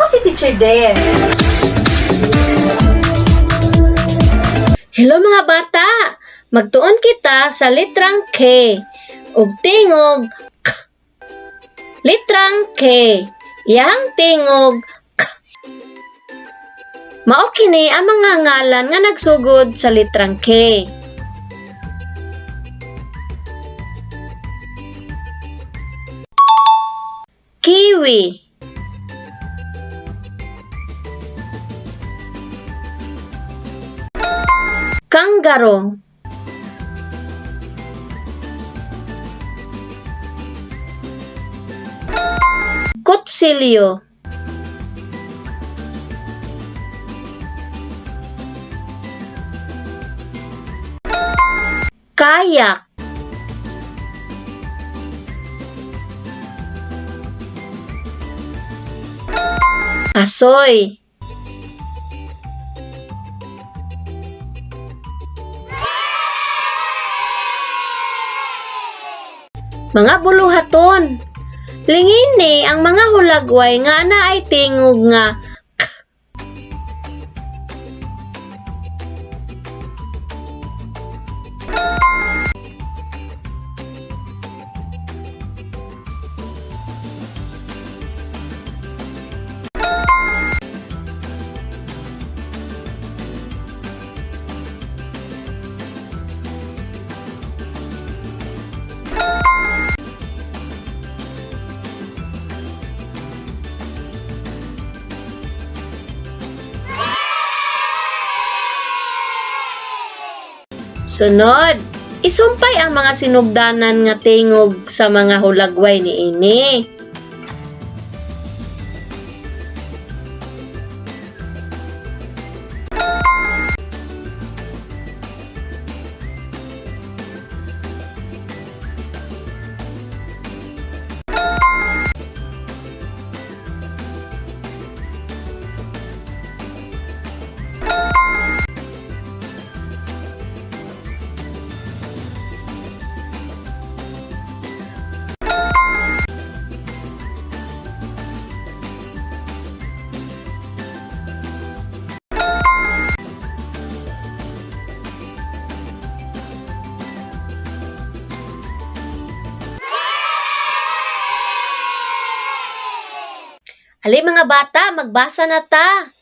Ako si Teacher Dare. Hello mga bata! Magtuon kita sa litrang K ug tingog K. Litrang K. Iyang tingog K. Mao kini ang mga ngalan nga nagsugod sa litrang K. Kiwi. Kangaroo. Kutsilyo. Kayak. Kasoy. Mga buluhaton. Lingini ang mga hulagway nga naay tingog nga k. Sunod, isumpay ang mga sinugdanan nga tingog sa mga hulagway niini. Ali mga bata, magbasa na ta.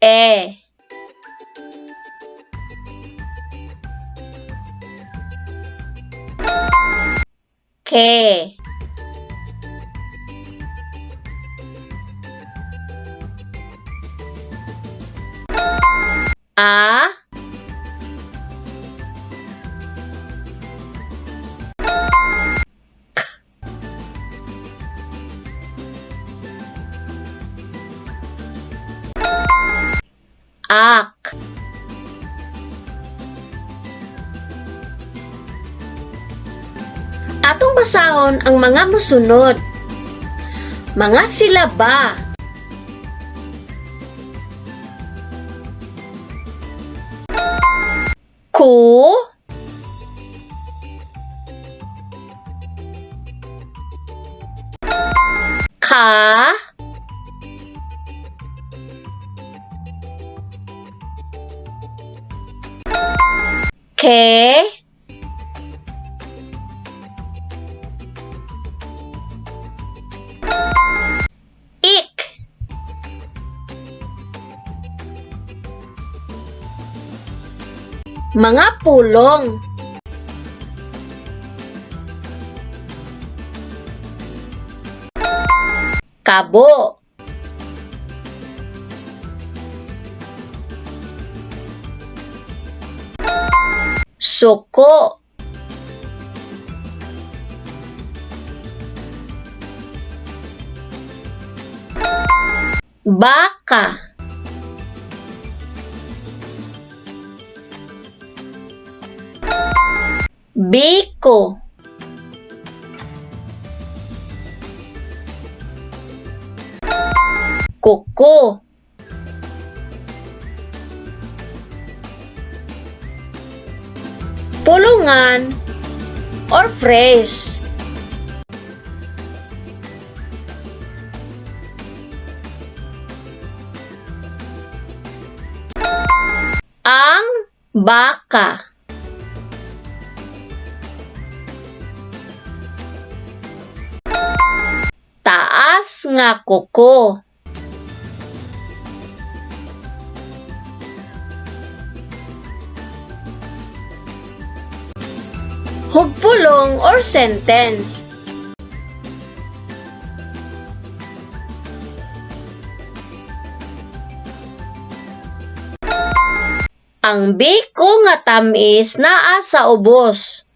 K. E. K. A. K. Ak. Atong basahon ang mga mosunod. Mga silaba. Ku. Ka. Ke. Ik. Mga pulong. Kabo. Suko. Baka. Biko. Kuko. Pulungan or phrase. Ang baka. Taas nga kuko. Hugpulong or sentence. Ang biko nga tamis naa sa ubos.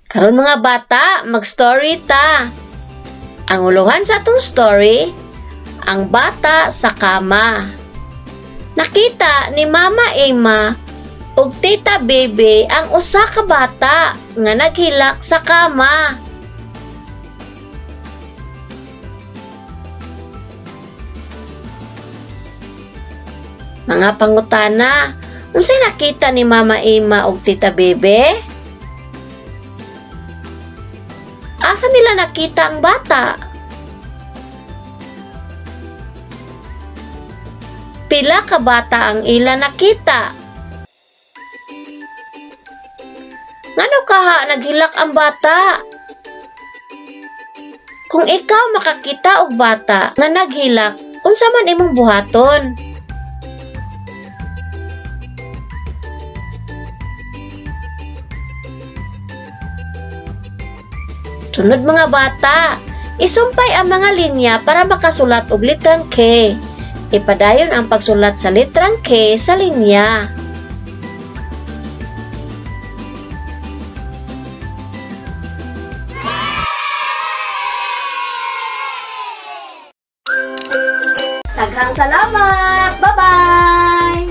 Karon mga bata, mag-story ta. Ang uluhan sa atong story, ang bata sa kama. Nakita ni Mama Emma ug Tita Bebe ang usa ka bata nga naghilak sa kama. Mga pangutana, unsay nakita ni Mama Emma ug Tita Bebe? Asa nila nakita ang bata? Pila ka bata ang ila nakita? Ngano kaha naghilak ang bata? Kung ikaw makakita og bata nga naghilak, unsa man imong buhaton? Sunod mga bata, isumpay ang mga linya para makasulat og litrang K. Ipadayon ang pagsulat sa litrang K sa linya. Daghang salamat! Bye-bye!